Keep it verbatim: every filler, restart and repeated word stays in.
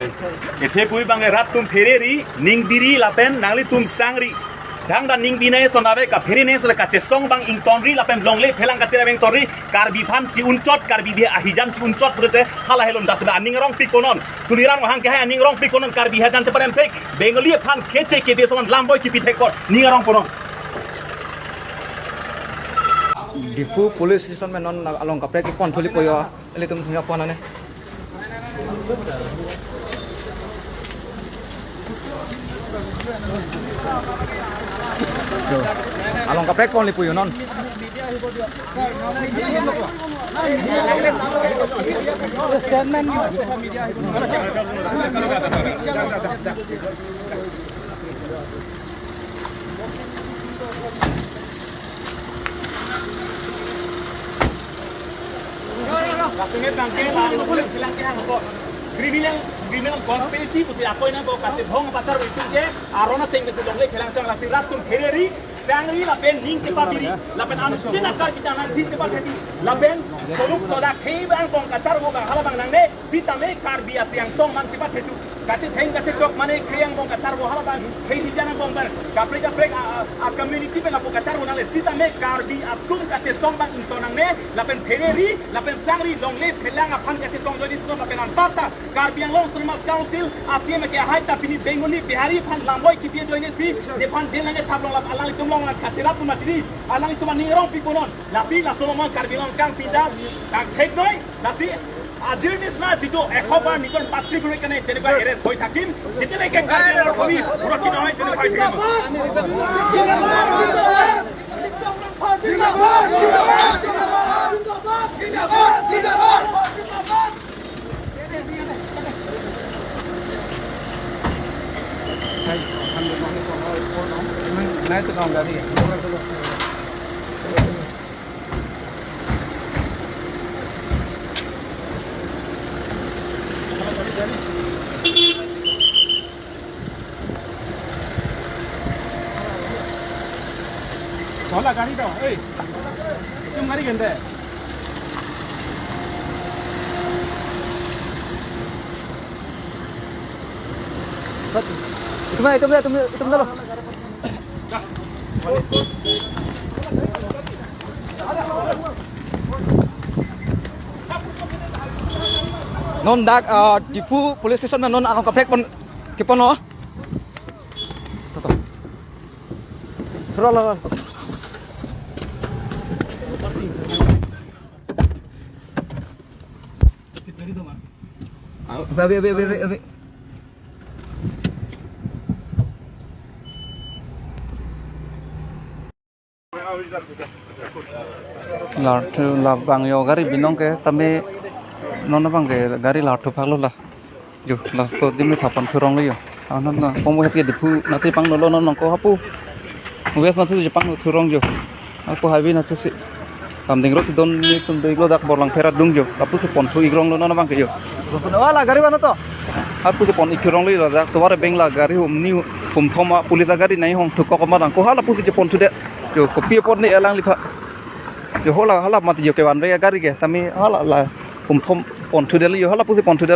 Ethe pu abang rat atum phereri, ningbiri lapen nanglitum sangri. Thangta ningbi nangji ason ave, kaphere nangji ason le kachesong abang ingtonri lapen longle phelang kachera abang ingtonri, Karbi aphan chi-unchot, Karbi ahijan chi-unchot pulote hala helon dasna aning arong pikponon. Tuliram ahang kehai aning arong pikponon, Karbi ahijan cheparem thek, Bengali aphan keche kebe ason lamboi kipi thekpon, ning arong ponon. Diphu Police Station pen non along kaprek kepon thuli po jo, ilitum sumya pon ane. Yo. Along kaprek ponli po jo non. Statement. Kasunget nangke la, bilang ke hang ko. Criminal, criminal conspiracy pusi akoi nangkok, kachethong patar itu ke, aron ateng ke si longle phelang chang, lasi rat atum phereri, sangri lapen ning chepabiri, lapen anuttin akar kita nangthin chepathepi, lapen soluk soda khei abang bong kacharvo abang hala abang nangne, sitame Karbi asi angtong man chepathetu. Kachetheng kachechok mane khei angbong kacharvo hala abang, khei hijan angbong abang, kaprek kaprek a, a, a community pen lapu kacharvo nangle, sitame Karbi atum kachesong abang ington nangne, lapen phereri, lapen sangri longle phelang aphan kachesong jodi sino lapen anparta Karbi Anglong Autonomous Council, A C M ke ahai ta pini Bengali Bihari aphan lamboi kipi ajoine si, nephan del nangne thap longlap alanglitum along kacherap atum atiri, alanglitum aning arong pikponon, lasi laso lomang Karbi Anglong kangpinda, kangthek noi, lasi আজিৰ নিচিনা যিটো এশ বাৰ নিজৰ মাতৃভূমিৰ কাৰণে যেনেকুৱা এৰেষ্ট হৈ থাকিম, যেতিয়ালৈকে কাৰ্বি আংলঙৰ ভূমি সুৰক্ষিত নহয়, তেনেকুৱা হৈ থাকিম। Hola, gari do. Ei. Itum gari ghente. Itum, itum, itum, itum dolo. Non dak, ah, Diphu Police Station ma non ako kaprek pon, kepon lo. Toto. Thura la la. Abi, abi, abi, abi, abi. Larthu labang jo gari binong ke tame non abang ke gari larthu phak lo la. Jo, laso dimi thapan thurong lo jo. Anan na, pong het ke Diphu nati pangno lo non nangko hapu. West nangthu si pangno thurong jo. Ako highway nangthu si. Kamding road don ni tum dei lo dak Borlangpher adung jo. Lapu si ponthu igrong lo non abang ke jo. Wala gari mana to? Lapu si pon igrong lo dak. Tovar beng la gari hum ni hum thoma police gari nai hong thukok ma dang. Ko hala lapu si ponthu de. Jo, kopi pon ni elang lipha. Jo, hola hala mat jo kevan re gari ke. Tame hala la hum thom ponthu de lo jo. Hala lapu si ponthu de.